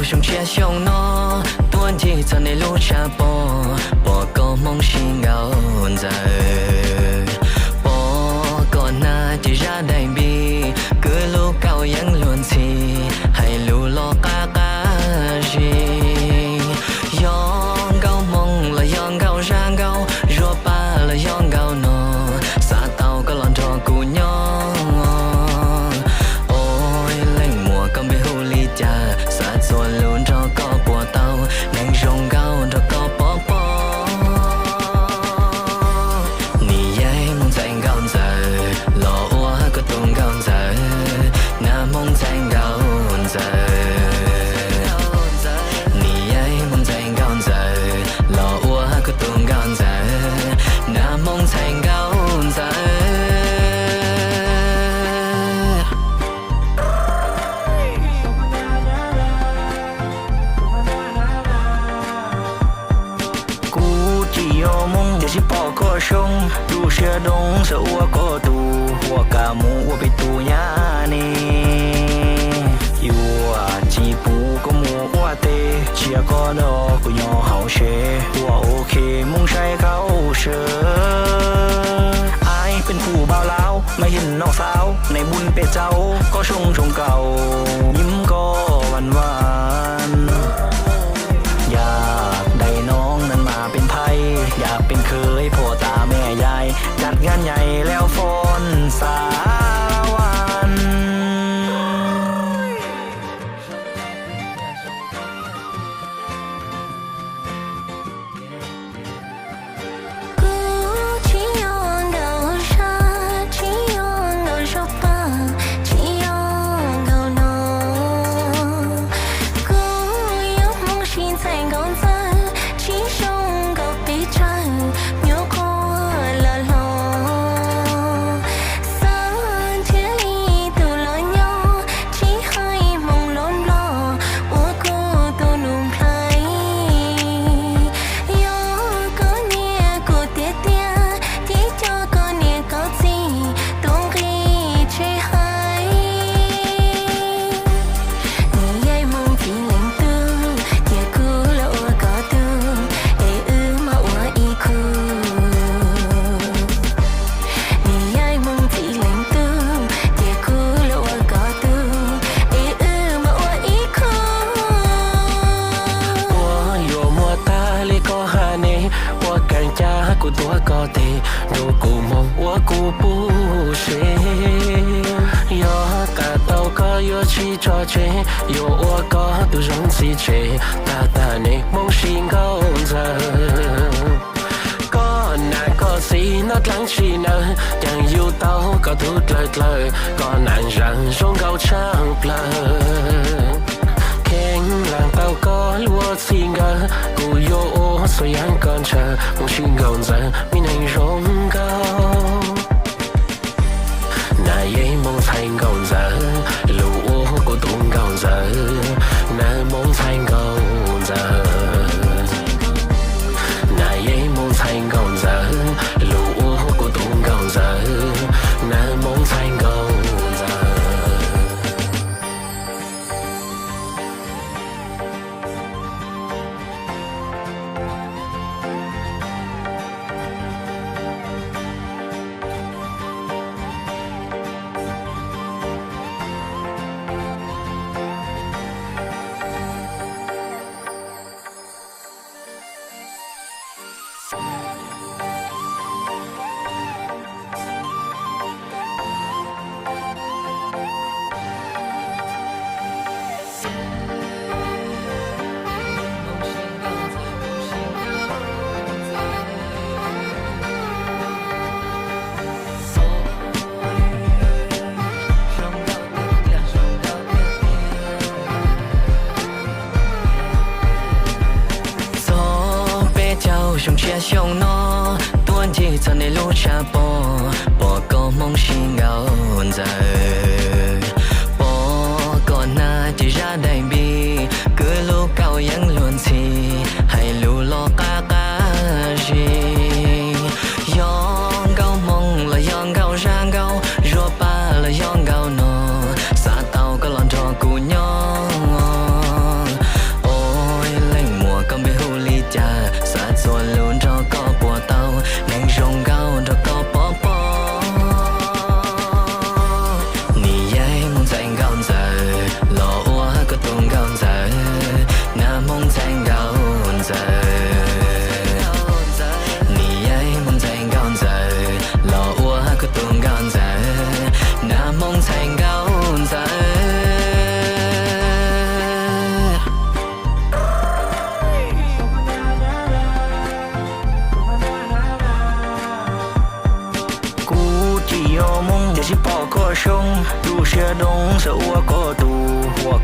Xyoo tshiab xyoo no tuaj ncig txog nej lub tshav pob, pom koj hmoov sib nkaum ntxawm, pom koj hnav cev zaj daim npib, kwv lub kaus yeeb luag ntxhi, hais lus los qab qab zib. Yog nkauj hmoob los yog nkauj zaj nkauj zuag paj los yog nkauj no, xav tau koj los nrog kuv nyob. Ua leej muam koj npe hu li cas, xav txuas lus nrog koj puas tau, neeg zoo nkauj nrog koj pov pob. Nim yeej hmoov ntxhais nkauj ntxawm, los ua kuv tus nkauj ntxawm, nag hmoov ntxhais nkauj ntxawm. Nim yeej hmoov ntxhais nkauj ntxawm, los ua kuv tus nkauj ntxawm, nag hmoov ntxhais nkauj ntxawm. Kuv tsis yog hmoob tiam sis pom koj zoo, lub siab doo xav ua koj tug, ua kab mus ua peb tug nyab ne. Yuav tsis pub koj mus ua teb, cia koj nrog kuv nyob hauv tsev, ua ok hmoov ntxhais nkauj sawv. Ai peb kuv npau laub, maj him noj xauv, nais npun peb txauv, koj zoo zoo nkaus, nyiam koj vas vas. Yam daim noob neej mas peb phais, yam peb khwv phuam tas me yais, yam nkaj nyais lawm foom xav vas. Kuv tsis yog nkauj zaj, tsis yog nkauj zuag paj, tsis yog nkauj no. Kuv yog hmoov sib ntxhais nkauj ntxawm, tsis zoo nkauj pes tsawg, nyuam qhuav los hlob. Xav nrhiav ib tug los nyob, tsis hais hmoov los nplog, ua kuv tus nus nplhaib. Yog koj nyiam kuv tiag tiag, thiaj coj koj niam koj txiv tuaj nqis tsheb hais. Nws yeej hmoov ntxim leej tub, cia kuv los ua koj tug, es wb mam ua ib khub. Nws yeej hmoov ntxim leej tub, cia kuv los ua koj tug, es wb mam ua ib khub. Puas yuav muaj tag li koj hais ne, puas kav caj kuv tuav koj tes, nrog kuv mus ua kuv pub seb. Yog tas tau koj yuav tsis tso tseg, yuav ua koj tus zoo txiv tsev, tag tag neb hmoov sib nkauj ntxawm. Koj nam koj txiv noj dlaab tsi nawb, ceeb yug tau koj tug dlawg dlawg, koj nam zeeg zoo nkauj tshaaj plawg. Kheev laag tau koj lub txij nkawm, kuv yuav ua txhua yaam koj ntshaw, hmoov sib nkauj ntxawm, me neeg zoo nkauj. Nag yeej hmoov ntxhais nkauj ntxawm, lug ua kuv tus nkauj ntxawm, nag hmoov ntxhais nkauj ntxawm. Nag yeej hmoov ntxhais nkauj ntxawm, lug ua kuv tus nkauj ntxawm, nag hmoov ntxhais nkauj ntxawm. Txog peb caug xyoo tshiab xyoo no, tuaj ncig txog nej lub tshav pob, pom koj hmoov sib nkaug ntxawm, pom koj hnav cev zaj daim npib, kwv lub kaus yeeb luag ntxhi, hais lus los qab qab zib. Yog nkauj hmoov los yog nkauj zaj nkauj, zuag paj los yog nkauj no, xav tau koj los nrog kuv nyob.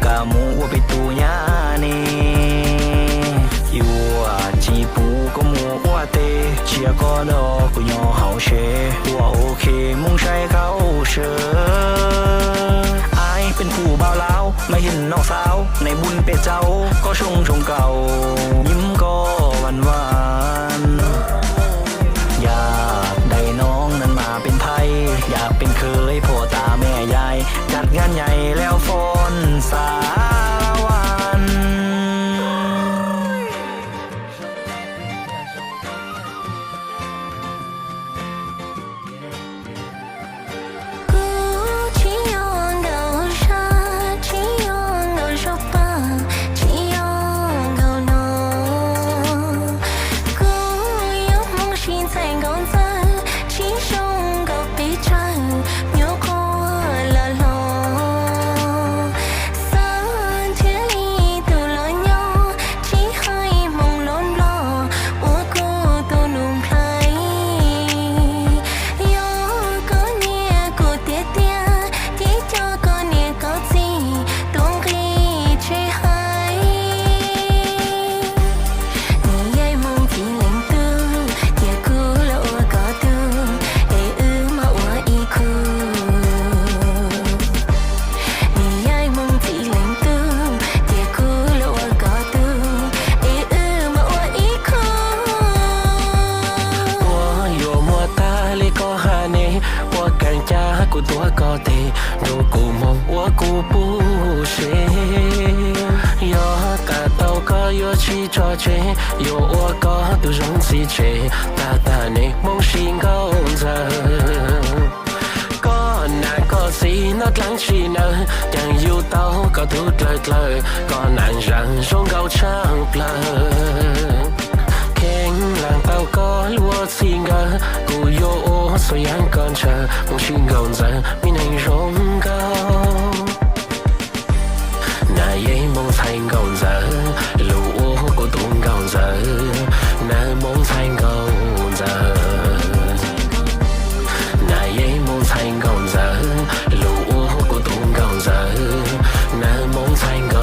Koj mus ua peb tus nyab ne, yuav tsis pub koj mus ua teb, cia koj nrog kuv nyob hauv tsev, ua ok Hmoob saib qaub saw. Ai peb pum npau laub, maj him noj xauv, nais npun pem txauv, koj zoo zoo nkaus, nyim koj vas vas. Yam dais noog nees mas peb thaij, yam peb khwv phuam tas me yais, caj ngas nyais leo foos xav vas. Kuv tsis yog nkauj zaj, tsis yog nkauj zaj paj, tsis yog nkauj no. Kuv yog Hmoob sib ntxhais nkauj ntxawg, tsis zoo nkauj pes tsawg, nyuam qhuav los hlob. Xav nrhiav li tus los nyob, tsis hais Hmoob los Nplog, ua kuv tus nus nplhaib. Yog koj nyiam kuv tiag tiag, ces coj koj niam koj txiv tuaj nqis tsev hais. Nws yeej Hmoob txiv leej tub, ces kuv los ua koj tug, es wb mam ua ib khub. Nws yeej Hmoob txiv leej tub, ces kuv los ua koj tug, es wb mam ua ib khub. Puas yuav muaj tag li koj hais ne, puas kav cas kuv tuav koj tes, nrog kuv mus ua kuv pub seb. Yog kam tau koj yuav tsis tso tseg, yuav ua koj tus zoo txiv tseg, tag tag ne Hmoob sib nkauj ntxawg. Koj nam koj txiv noj dlaab tsi nawb, ceeb yug tau koj tug dlawg dlawg, koj nam zag zoo nkauj tshaaj plawg. Kheev lees tau koj lub txij nkawm, kuv yuav ua txhua yaam koj ntshaw, Hmoob sib nkauj ntxawg, me neeg zoo nkauj. Nas yeej Hmoob ntxhais nkauj ntxawg, lug ua kuv tus nkauj ntxawg, nas Hmoob ntxhais nkauj ntxawg. Nas yeej Hmoob ntxhais nkauj ntxawg, lug ua kuv tus nkauj ntxawg, nas Hmoob ntxhais nkauj